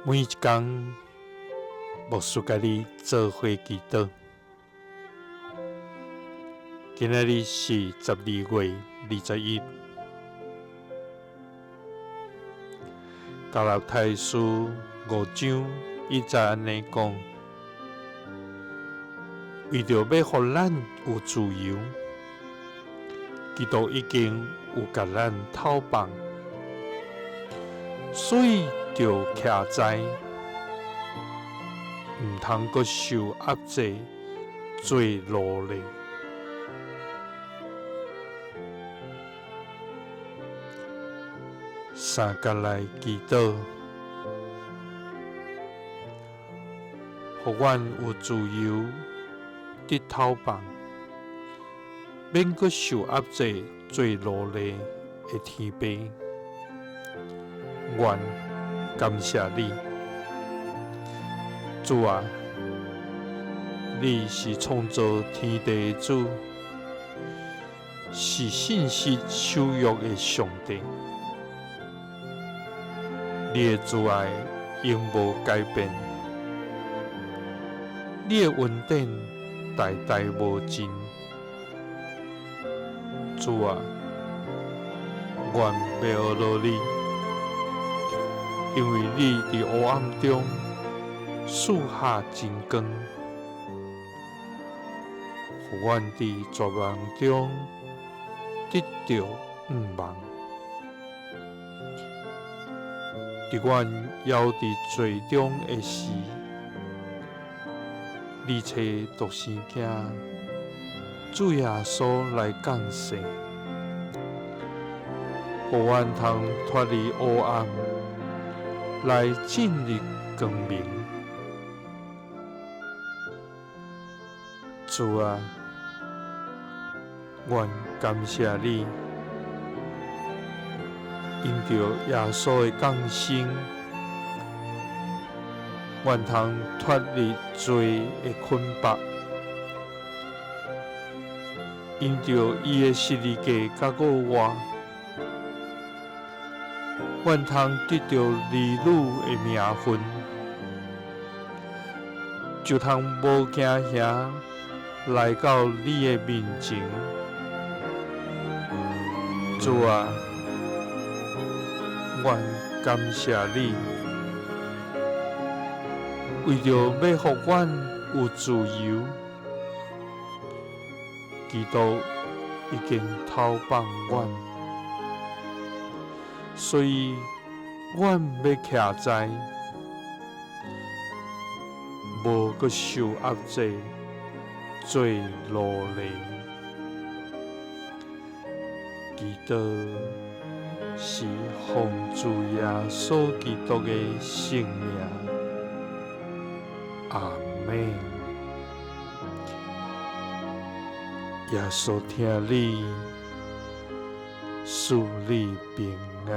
每一工，牧師佮你做伙祈禱。今仔日是12月21，加拉太書5章1節按呢講：為著欲予咱有自由，基督已經有共咱透放，所以著徛在，毋通閣受壓制做奴隸。相共來祈禱，予阮有自由得透放，免閣受壓制做奴隸的天父。阮感謝你，主啊，你是創造天地的主，是信實守約的上帝。你的慈愛永無改變，你的恩典代代無盡。主啊，阮欲學落你，因為你佇黑暗中賜下真光，予阮佇絕望中得著向望。佇阮猶佇罪中的時，你差獨生囝主耶穌來降世，予阮通脫離黑暗，來進入光明。主啊，阮感謝你。因著耶穌的降生，阮通脫離罪的捆縛；因著伊的十字架佮復活，阮通得著兒女的名分，就通無驚嚇來到你的面前。主啊，阮感謝你，為著欲予阮有自由，基督已經透放阮，所以阮欲徛在，無閣受壓制做奴隸。祈禱是奉主耶穌基督的聖名，阿們。耶穌疼你，賜你平安。